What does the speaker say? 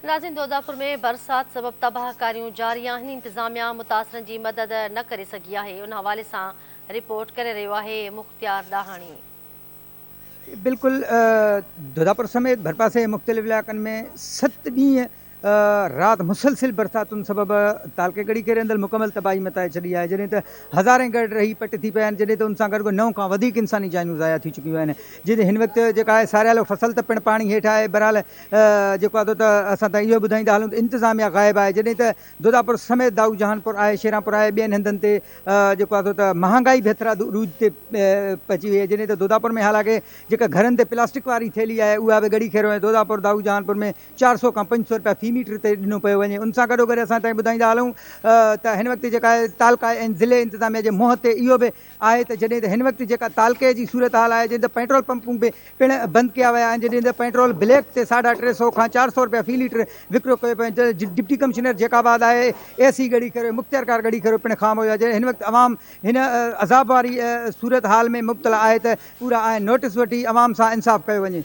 ناظرين دوداپور ۾ برسات سبب تباهڪاريون جاري آهن، انتظاميا متاثرن جي مدد نه ڪري سگهي آهي، ان حوالي سان رپورٽ ڪري رهيو آهي مختيار ڏاهاڻي. بلڪل دوداپور سميت ڀرپاسي جي مختلف علائقن ۾ ست ڏينهن رات مسلسل برساتن سبب تعلقي ڳڙهي کي رهندل مڪمل تباهي متائي ڇڏي آهي جڏهن ته هزارين گهر ڊهي پٽ ٿي پيا آهن جڏهن ته ان سان گڏ نو کان وڌيڪ انساني جانيون ضايع ٿي چڪيون آهن جڏهن هن وقت جيڪا آهي ساريالو فصل ته پڻ پاڻي هيٺ آهي بهرحال جيڪو آهي ته اسان تائين اهو ٻڌائيندا هلون ته انتظاميا غائب آهي جڏهن ته دوداپور سميت دائو جهان پور آهي شيران پور آهي ٻين هنڌن تي جيڪو آهي ته مهانگائي به هٿرادو عروج تي پهچي وئي آهي جڏهن ته دوداپور ۾ حالانڪه جيڪا گهرن تي پلاسٽڪ واري ٿيلهي آهي اها به ڳڙهي خيرو ۽ دوداپور دائو جهان پور ۾ 400 کان 500 رپيا في ميٽر تي ڏنو پيو وڃي ان سان گڏوگڏ اسان تائين ٻڌائيندا هلون ته هن وقت جيڪا آهي تعلقه ۽ ضلعي انتظاميا جي منهن تي اهو به آهي ته جڏهن ته هن وقت جيڪا تعلقي جي صورتحال آهي جڏهن ته پيٽرول پمپون به پڻ بند ڪيا ويا آهن جڏهن ته پيٽرول بليڪ تي ساڍا 300 کان 400 رپيا في ليٽر وڪرو ڪيو پيو وڃي ڊپٽي ڪمشنر جيڪب آباد آهي اي سي ڳڙهي خيرو مختيارڪار ڳڙهي خيرو پڻ خاموش آهي جڏهن هن وقت عوام هن عذاب واري صورتحال ۾ مبتلا آهي ته پورا آهن نوٽس وٺي عوام سان انصاف ڪيو وڃي.